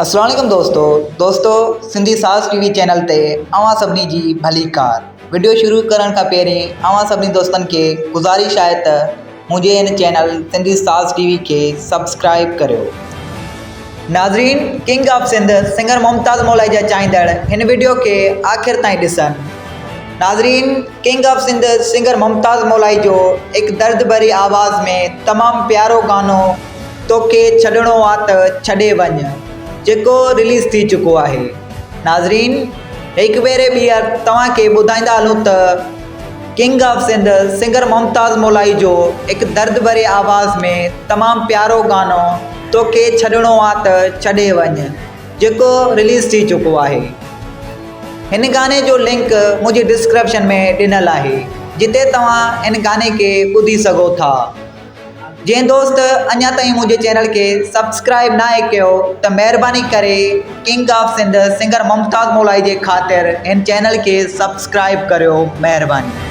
السلام عليڪم دوستو دوستو سنڌي ساز ٽي وي چينل تي اوهان سڀني جي ڀليڪار وڊيو شروع ڪرڻ کان پهرين اوهان سڀني دوستن کي گذارش آهي ته منهنجي هن چينل سنڌي ساز ٽي وي کي سبسڪرائب ڪريو ناظرين king of Sindh singer Mumtaz Molai جا چاهيندڙ هن وڊيو کي آخر تائين ڏسن ناظرين king of Sindh singer Mumtaz Molai جو هڪ درد ڀري آواز ۾ تمام پيارو گانو توکي ڇڏڻو آ ته ڇڏي وڃ جيڪو رليز ٿي چڪو آهي ناظرين هڪ ڀيري ٻيهر توهان کي ٻڌائيندا هلون ته king of Sindh singer Mumtaz Molai جو هڪ درد ڀري آواز ۾ تمام پيارو گانو توکي ڇڏڻو آ ته ڇڏي وڃ جيڪو رليز ٿي چڪو آهي هن گاني جو لنڪ منهنجي ڊسڪرپشن ۾ ڏنل آهي جتي توهان هن گاني کي ٻڌي سگهو ٿا. جنهن دوست اڃا تائين منهنجي چينل کي سبسڪرائب ناهي ڪيو ته مهرباني ڪري king of Sindh singer Mumtaz Molai جي خاطر هن چينل کي سبسڪرائب ڪريو مهرباني.